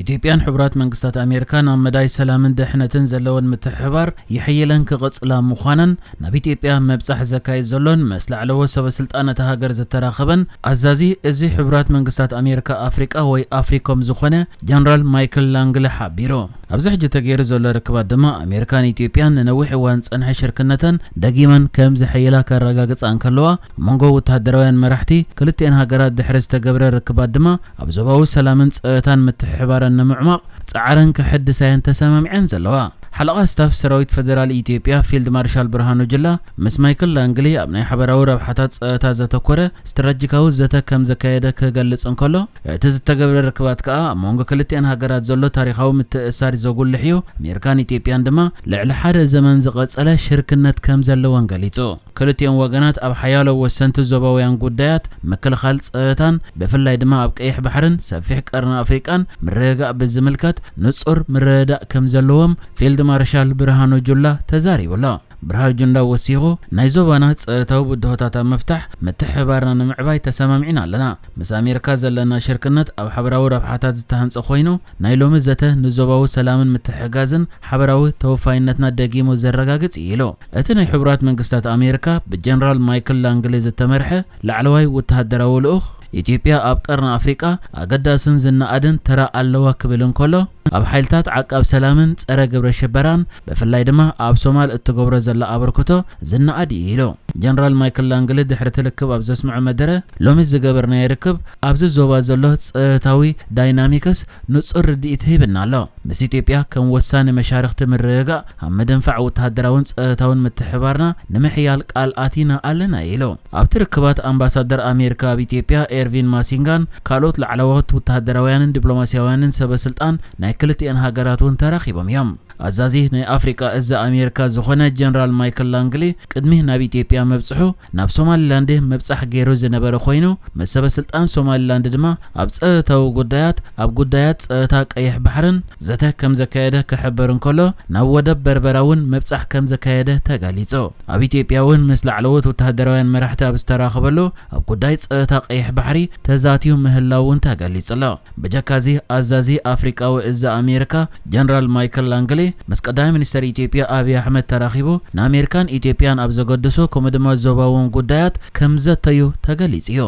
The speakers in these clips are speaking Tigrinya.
ኢትዮጵያን ሕቡራት መንግስታት ኣሜሪካን ኣብ መዳይ ሰላምን ድሕነትን ዘለወን ምትሕብባር የሐይለን ክቕጽላ ምዃነን፣ ናብ ኢትዮጵያ ምብጻሕ ዘካየድ ዘሎን ምስ ላዕለዎት ሰበ ስልጣን እታ ሃገር ዝተራኸበን ኣዛዚ እዚ ሕቡራት መንግስታት ኣሜሪካ ኣፍሪቃ ወይ ኣፍሪኮም ዝኾነ ጀነራል ማይክል ላንግሊ ሓቢሩ። ኣብዚ ሕጂ ተገይሩ ዘሎ ርክባት ድማ ኣሜሪካን ኢትዮጵያን ንነዊሕ እዋን ዝጸንሐ ሽርክነተን ደጊመን ከም ዘሐይላ ከረጋግጻ እንከለዋ፣ ኣብ መንጎ ወተሃደራውያን መራሕቲ ክልቲኤን ሃገራት ድሕሪ ዝተገብረ ርክባት ድማ ኣብ ዞባዊ ሰላምን ጸጥታን ምትሕብባረን ንምዕማቕ ጻዕረን ክሕድሳ እየን ተሰማሚዐን ዘለዋ። ሓለቓ ስታፍ ሰራዊት ፈደራል ኢትዮጵያ ፊልድ ማርሻል ብርሃኑ ጁላ ምስ ማይክል ላንግሊ ኣብ ናይ ሓበራዊ ረብሓታት ጸጥታ ዘተኮረ ስትራቴጂካዊ ዘተ ከም ዘካየደ ክገልጽ እንከሎ፣ እቲ ዝተገብረ ርክባት ከኣ ኣብ መንጎ ክልቲኤን ሃገራት ዘሎ ታሪኻዊ ምትእስሳር ዘጉልሕ እዩ። ኣሜሪካን ኢትዮጵያን ድማ ልዕሊ ሓደ ዘመን ዝቐጸለ ሽርክነት ከም ዘለወን ገሊጹ። ክልቲኦም ወገናት ኣብ ሓያሎ ወሰንቲ ዞባውያን ጉዳያት፣ ምክልኻል ጸጥታን ብፍላይ ድማ ኣብ ቀይሕ ባሕርን ሰፊሕ ቀርኒ ኣፍሪቃን ምርግጋእ ብዝምልከት ንጹር ምርድዳእ ከም ዘለዎም ፊልድ ማርሻል ብርሃኑ ጁላ ተዛሪቡ ኣሎ። ብርሃኑ ጁላ ወሲኹ፣ ናይ ዞባና ጸጥታዊ ብድሆታት ኣብ ምፍታሕ ምትሕብባርና ንምዕባይ ተሰማሚዕና ኣለና። ምስ ኣሜሪካ ዘለና ሽርክነት ኣብ ሓበራዊ ረብሓታት ዝተሃንጸ ኮይኑ፣ ናይ ሎሚ ዘተ ንዞባዊ ሰላምን ምትሕግጋዝን ሓበራዊ ተወፋይነትና ደጊሙ ዘረጋግጽ እዩ ኢሉ። እቲ ናይ ሕቡራት መንግስታት ኣሜሪካ ብጀነራል ማይክል ላንግሊ ዝተመርሐ ላዕለዋይ ወተሃደራዊ ልኡኽ፣ ኢትዮጵያ ኣብ ቀርኒ ኣፍሪቃ ኣገዳስን ዝነኣድን ተራ ኣለዋ ክብል እንከሎ፣ ኣብ ሓይልታት ዓቃብ ሰላምን ጸረ ግብረ ሽበራን ብፍላይ ድማ ኣብ ሶማል እትገብሮ ዘላ ኣበርክቶ ዝነኣድ እዩ ኢሉ። ጀነራል ማይክል ላንግሊ ድሕሪ እቲ ልክብ ኣብ ዘስምዖ መደረ፣ ሎሚ ዝገበርናዮ ርክብ ኣብዚ ዞባ ዘሎ ጸጥታዊ ዳይናሚክስ ንጹር ርድኢት ሂብና ኣሎ። ምስ ኢትዮጵያ ከም ወሳኒ መሻርኽቲ ምርግጋእ ኣብ ምድንፋዕ ወተሃደራውን ጸጥታውን ምትሕባርና ንምሕያል ቃል ኣቲና ኣለና ኢሉ። ኣብቲ ርክባት ኣምባሳደር ኣሜሪካ ኣብ ኢትዮጵያ ኤርቪን ማሲንጋን ካልኦት ላዕለዎት ወተሃደራውያንን ዲፕሎማስያውያንን ሰበ ስልጣን ናይ ክልቲኤን ሃገራት እውን ተራኺቦም እዮም። ኣዛዚ ናይ ኣፍሪቃ እዚ ኣሜሪካ ዝኾነ ጀነራል ማይክል ላንግሊ ቅድሚ ናብ ኢትዮጵያ መብጽሑ ናብ ሶማሊላንድ ምብጻሕ ገይሩ ዝነበረ ኮይኑ፣ ምስ ሰበ ስልጣን ሶማሊላንድ ድማ ኣብ ጸጥታዊ ጉዳያት፣ ኣብ ጉዳያት ጸጥታ ቀይሕ ባሕርን ዘተ ከም ዘካየደ ክሕበር እንከሎ፣ ናብ ወደብ በርበራ እውን ምብጻሕ ከም ዘካየደ ተገሊጹ። ኣብ ኢትዮጵያ እውን ምስ ላዕለዎት ወተሃደራውያን መራሕቲ ኣብ ዝተራኸበሉ ኣብ ጉዳይ ጸጥታ ቀይሕ ባሕሪ ተዛትዩ ምህላው እውን ተገሊጹ ኣሎ። ብጀካዚ ኣዛዚ ኣፍሪቃዊ እዚ ኣሜሪካ ጀነራል ማይክል ላንግሊ ምስ ቀዳማይ ሚኒስተር ኢትዮጵያ ኣብይ ኣሕመድ ተራኺቡ ንኣሜሪካን ኢትዮጵያን ኣብ ዘገድሱ ከምኡ ድማ ዞባውን ጉዳያት ከም ዘተዩ ተገሊጹ እዩ።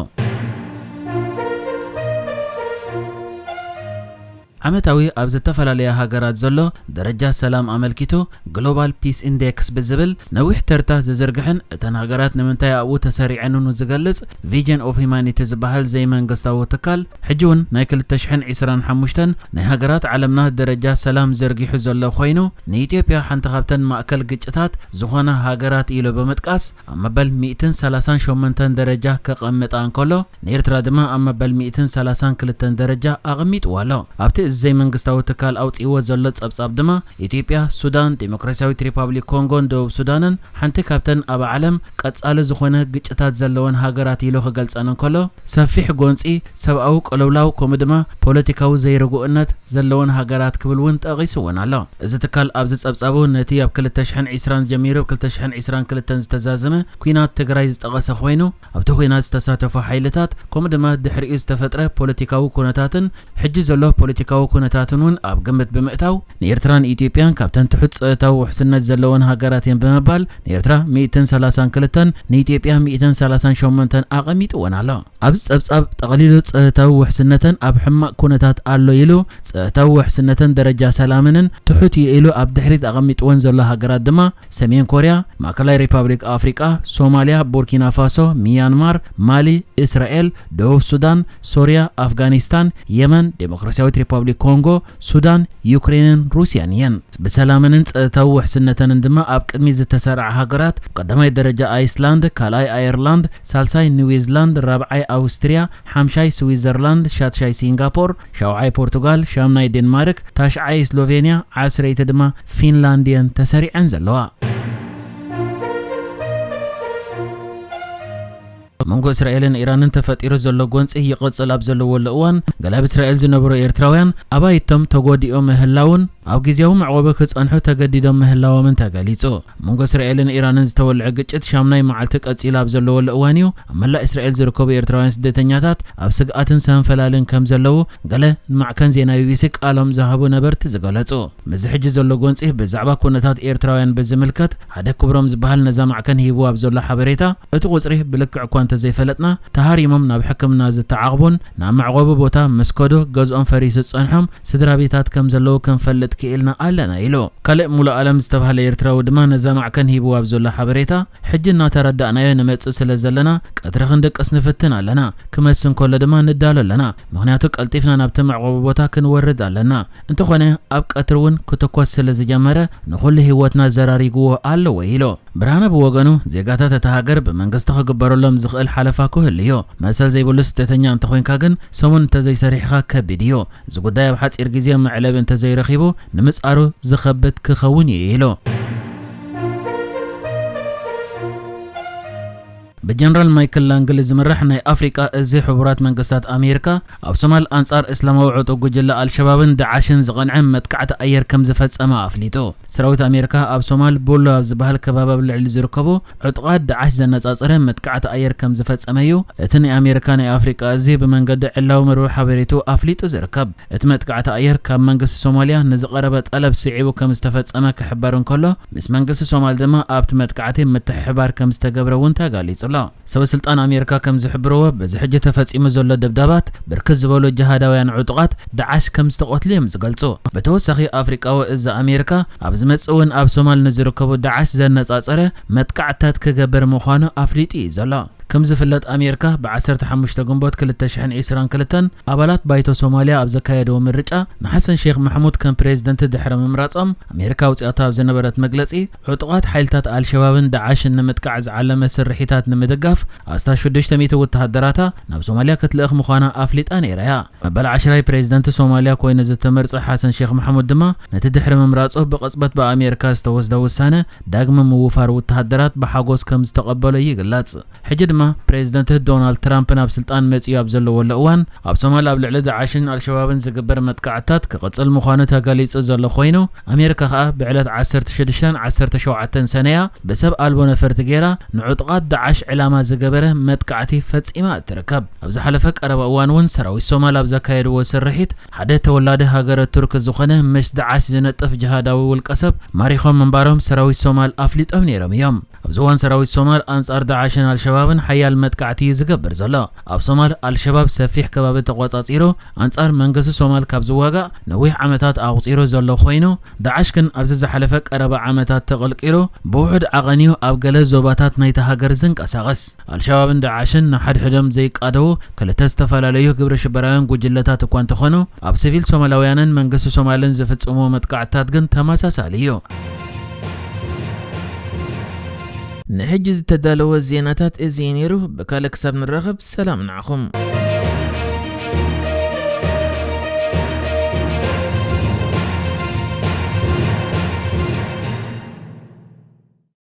ዓመታዊ ኣብ ዝተፈላለያ ሃገራት ዘሎ ደረጃ ሰላም ኣመልኪቱ ግሎባል ፒስ ኢንዴክስ ብዝብል ነዊሕ ተርታ ዝዝርግሕን እተን ሃገራት ንምንታይ ኣብኡ ተሰሪዐንን ዝገልጽ ቪዥን ኦፍ ሂማኒቲ ዝበሃል ዘይመንግስታዊ ትካል ሕጂ እውን ናይ ክልተ ሽሕን ዕስራን ሓሙሽተን ናይ ሃገራት ዓለምና ደረጃ ሰላም ዘርጊሑ ዘሎ ኮይኑ ንኢትዮጵያ ሓንቲ ካብተን ማእከል ግጭታት ዝኾና ሃገራት ኢሉ ብምጥቃስ ኣብ መበል ሚእትን ሰላሳን ሸሞንተን ደረጃ ከቐምጣ እንከሎ ንኤርትራ ድማ ኣብ መበል ሚእትን ሰላሳን ክልተን ደረጃ ኣቐሚጥዋ ኣሎ። ኣብቲ እዚ ዘይመንግስታዊ ትካል ኣውጺእዎ ዘሎ ጸብጻብ ድማ ኢትዮጵያ፣ ሱዳን፣ ዲሞክራሲያዊት ሪፓብሊክ ኮንጎን ደቡብ ሱዳንን ሓንቲ ካብተን ኣብ ዓለም ቀጻሊ ዝኾነ ግጭታት ዘለወን ሃገራት ኢሉ ክገልጸን እንከሎ ሰፊሕ ጎንጺ፣ ሰብኣዊ ቅልውላው ከምኡ ድማ ፖለቲካዊ ዘይርጉእነት ዘለወን ሃገራት ክብል እውን ጠቒስወን ኣሎ። እዚ ትካል ኣብዚ ጸብጻቡ ነቲ ኣብ ክልተ ሽሕን ዕስራን ጀሚሩ ኣብ ክልተ ሽሕን ዕስራን ክልተን ዝተዛዘመ ኲናት ትግራይ ዝጠቐሰ ኮይኑ ኣብቲ ኲናት ዝተሳተፉ ሓይልታት ከምኡ ድማ ድሕሪኡ ዝተፈጥረ ፖለቲካዊ ኩነታትን ሕጂ ዘሎ ፖለቲካዊ ኩነታትን እውን ኣብ ግምት ብምእታው ንኤርትራን ኢትዮጵያን ካብተን ትሑት ጸጥታዊ ውሕስነት ዘለወን ሃገራት እየን ብምባል ንኤርትራ ሚእትን ሰላሳን ክልተን ንኢትዮጵያ ሚእትን ሰላሳን ሸሞንተን ኣቐሚጥወን ኣሎ። ኣብዚ ጸብጻብ ጠቕሊሉ ጸጥታዊ ውሕስነተን ኣብ ሕማቕ ኩነታት ኣሎ ኢሉ ጸጥታዊ ውሕስነተን ደረጃ ሰላመንን ትሑት እዩ ኢሉ ኣብ ድሕሪት ኣቐሚጥወን ዘሎ ሃገራት ድማ ሰሜን ኮርያ፣ ማእከላይ ሪፓብሊክ ኣፍሪቃ፣ ሶማልያ፣ ቡርኪና ፋሶ፣ ሚያንማር፣ ማሊ፣ እስራኤል፣ ደቡብ ሱዳን፣ ሶርያ፣ ኣፍጋኒስታን፣ የመን፣ ዴሞክራሲያዊት ሪፓብሊክ ኮንጎ፣ ሱዳን፣ ዩክሬንን ሩስያን እየን። ብሰላመንን ጸጥታዊ ውሕስነተንን ድማ ኣብ ቅድሚት ዝተሰርዓ ሃገራት ቀዳማይ ደረጃ ኣይስላንድ፣ ካልኣይ ኣየርላንድ፣ ሳልሳይ ኒውዚላንድ፣ ራብዓይ ኣውስትርያ፣ ሓምሻይ ስዊዘርላንድ፣ ሻትሻይ ሲንጋፖር፣ ሻውዓይ ፖርቱጋል፣ ሻምናይ ዴንማርክ፣ ታሽዓይ ስሎቬንያ፣ ዓስረይቲ ድማ ፊንላንድ እየን ተሰሪዐን ዘለዋ። ኣብ መንጎ እስራኤልን ኢራንን ተፈጢሩ ዘሎ ጎንጺ ይቕጽል ኣብ ዘለወሉ እዋን፣ ገለ ኣብ እስራኤል ዝነብሩ ኤርትራውያን ኣባይቶም ተጎዲኦም ምህላውን ኣብ ግዜያዊ መዕቆቢ ክጸንሑ ተገዲዶም ምህላዎምን ተገሊጹ። ኣብ መንጎ እስራኤልን ኢራንን ዝተወልዐ ግጭት ሻምናይ መዓልቲ ቀጺሉ ኣብ ዘለወሉ እዋን እዩ፣ ኣብ መላእ እስራኤል ዝርከቡ ኤርትራውያን ስደተኛታት ኣብ ስግኣትን ሰንፈላልን ከም ዘለዉ ገለ ማዕከን ዜና ቢቢሲ ቃሎም ዝሃቡ ነበርቲ ዝገለጹ። ምስዚ ሕጂ ዘሎ ጎንጺ ብዛዕባ ኩነታት ኤርትራውያን ብዝምልከት ሓደ ክብሮም ዝበሃል ነዛ ማዕከን ሂቡ ኣብ ዘሎ ሓበሬታ፣ እቲ ቁጽሪ ብልክዕ እኳ እንተዘይፈለጥና፣ ተሃሪሞም ናብ ሕክምና ዝተዓቕቡን ናብ መዕቆቢ ቦታ ምስ ከዱ ገዝኦም ፈሪሱ ዝጸንሖም ስድራ ቤታት ከም ዘለዉ ክንፈልጥ ክኢልና ኣለና ኢሉ። ካልእ ሙሉ ኣለም ዝተባህለ ኤርትራዊ ድማ ነዛ ማዕከን ሂቡ ኣብ ዘሎ ሓበሬታ፣ ሕጂ እናተረዳእናዮ ንመጽእ ስለ ዘለና ቀትሪ ክንድቅስ ንፍትን ኣለና፣ ክመስ እንከሎ ድማ ንዳሎ ኣለና፣ ምኽንያቱ ቀልጢፍና ናብቲ መዕቆቢ ቦታ ክንወርድ ኣለና። እንተኾነ ኣብ ቀትሪ እውን ክትኮስ ስለ ዝጀመረ ንኹሉ ህይወትና ዘራሪግዎ ኣሎ ወይ ኢሉ። ብርሃነ ብወገኑ፣ ዜጋታት እታ ሃገር ብመንግስቲ ክግበረሎም ዝኽእል ሓለፋ ክህሉ እዩ። መሰል ዘይብሉ ስደተኛ እንተኾይንካ ግን ሰሙን እንተዘይሰሪሕኻ ከቢድ እዩ። እዚ ጉዳይ ኣብ ሓጺር ግዜ መዕለቢ እንተዘይረኺቡ ንምጽኣሩ ዝኸብድ ክኸውን እዩ ኢሉ። ብጀነራል ማይክል ላንግሊ ዝምራሕ ናይ ኣፍሪቃ እዚ ሕቡራት መንግስታት ኣሜሪካ ኣብ ሶማል ኣንጻር እስላማዊ ዕጡቅ ጉጅለ ኣልሸባብን ዳዓሽን ዝቐንዐ መጥቃዕቲ ኣየር ከም ዝፈጸመ ኣፍሊጡ። ሰራዊት ኣሜሪካ ኣብ ሶማል ቡሎ ኣብ ዝበሃል ከባቢ ኣብ ልዕሊ ዝርከቡ ዕጡቓት ዳዓሽ ዘነጻጸረ መጥቃዕቲ ኣየር ከም ዝፈጸመ እዩ እቲ ናይ ኣሜሪካ ናይ ኣፍሪቃ እዚ ብመንገዲ ዕላዊ መርበብ ሓበሬቱ ኣፍሊጡ ዝርከብ። እቲ መጥቃዕቲ ኣየር ካብ መንግስቲ ሶማልያ ንዝቐረበ ጠለብ ስዒቡ ከም ዝተፈጸመ ክሕበር እንከሎ፣ ምስ መንግስቲ ሶማል ድማ ኣብቲ መጥቃዕቲ ምትሕሕባር ከም ዝተገብረ እውን ተገሊጹ ኣሎ። ሰበ ስልጣን ኣሜሪካ ከም ዝሕብርዎ፣ በዚ ሕጂ ተፈጺሙ ዘሎ ደብዳባት ብርክት ዝበሉ ጅሃዳውያን ዕጡቓት ዳዓሽ ከም ዝተቐትሉ እዮም ዝገልጹ። ብተወሳኺ ኣፍሪቃዊ እዚ ኣሜሪካ ኣብ ዝመጽእ እውን ኣብ ሶማል ንዝርከቡ ዳዓሽ ዘነጻጸረ መጥቃዕትታት ክገብር ምዃኑ ኣፍሊጡ እዩ ዘሎ። ከም ዝፍለጥ ኣሜሪካ ብ ዓሰርተ ሓሙሽተ ግንቦት ክልተ ሽሕን ዕስራን ክልተን ኣባላት ባይቶ ሶማልያ ኣብ ዘካየድዎ ምርጫ ንሓሰን ሼክ ማሕሙድ ከም ፕሬዝደንት ድሕሪ ምምራጾም ኣሜሪካ ኣውጺኣቶ ኣብ ዝነበረት መግለጺ ዕጡቓት ሓይልታት ኣልሸባብን ዳዓሽን ንምጥቃዕ ዝዓለመ ስርሒታት ንምድጋፍ ኣስታት ሽዱሽተ ሚእቲ ወተሃደራታ ናብ ሶማልያ ክትልእኽ ምዃና ኣፍሊጣ ነይራ እያ። መበል ዓሽራይ ፕሬዝደንት ሶማልያ ኮይኑ ዝተመርጸ ሓሰን ሼክ ማሕሙድ ድማ ነቲ ድሕሪ ምምራጹ ብቕጽበት ብኣሜሪካ ዝተወስደ ውሳነ ዳግመ ምውፋር ወተሃደራት ብሓጎስ ከም ዝተቐበሎ ይግለጽ። ሕጂ ድማ ፕሬዝደንት ዶናልድ ትራምፕ ናብ ስልጣን መጺኡ ኣብ ዘለወሉ እዋን ኣብ ሶማል ኣብ ልዕሊ ዳዓሽን ኣልሸባብን ዝግበር መጥቃዕትታት ክቕጽል ምዃኑ ተገሊጹ ዘሎ ኮይኑ ኣሜሪካ ከኣ ብዕለት ዓሰርተ ሽዱሽተን ዓሰርተ ሸውዓተን ሰነያ ብሰብ ኣልቦ ነፈርቲ ገይራ ንዕጡቓት ዳዓሽ ዕላማ ዝገበረ መጥቃዕቲ ፈጺማ እትርከብ። ኣብ ዝሓለፈ ቀረባ እዋን እውን ሰራዊት ሶማል ኣብ ዘካየድዎ ስርሒት ሓደ ተወላዲ ሃገረ ቱርክ ዝኾነ ምስ ዳዓሽ ዝነጥፍ ጅሃዳዊ ውልቀሰብ ማሪኾም ምንባሮም ሰራዊት ሶማል ኣፍሊጦም ነይሮም እዮም። ኣብዚ እዋን ሰራዊት ሶማል ኣንጻር ዳዓሽን ኣልሸባብን ሓያል መጥቃዕቲ እዩ ዝገብር ዘሎ። ኣብ ሶማል ኣልሸባብ ሰፊሕ ከባቢ ተቖጻጺሩ ኣንጻር መንግስቲ ሶማል ካብ ዝዋጋእ ነዊሕ ዓመታት ኣቑጺሩ ዘሎ ኮይኑ፣ ዳዓሽ ግን ኣብዚ ዝሓለፈ ቀረባ ዓመታት ተቐልቂሉ ብውሑድ ዓቐን እዩ ኣብ ገለ ዞባታት ናይታ ሃገር ዝንቀሳቐስ። ኣልሸባብን ዳዓሽን ንሓድሕዶም ዘይቃደዉ ክልተ ዝተፈላለዩ ግብረ ሽበራውያን ጉጅለታት እኳ እንተኾኑ፣ ኣብ ሲቪል ሶማላውያንን መንግስቲ ሶማልን ዝፍጽምዎ መጥቃዕትታት ግን ተመሳሳሊ እዩ። ንሕጂ ዝተዳለወ ዜናታት እዚ እዩ ነይሩ። ብካልእ ክሳብ ንራኸብ ሰላም ንዓኹም።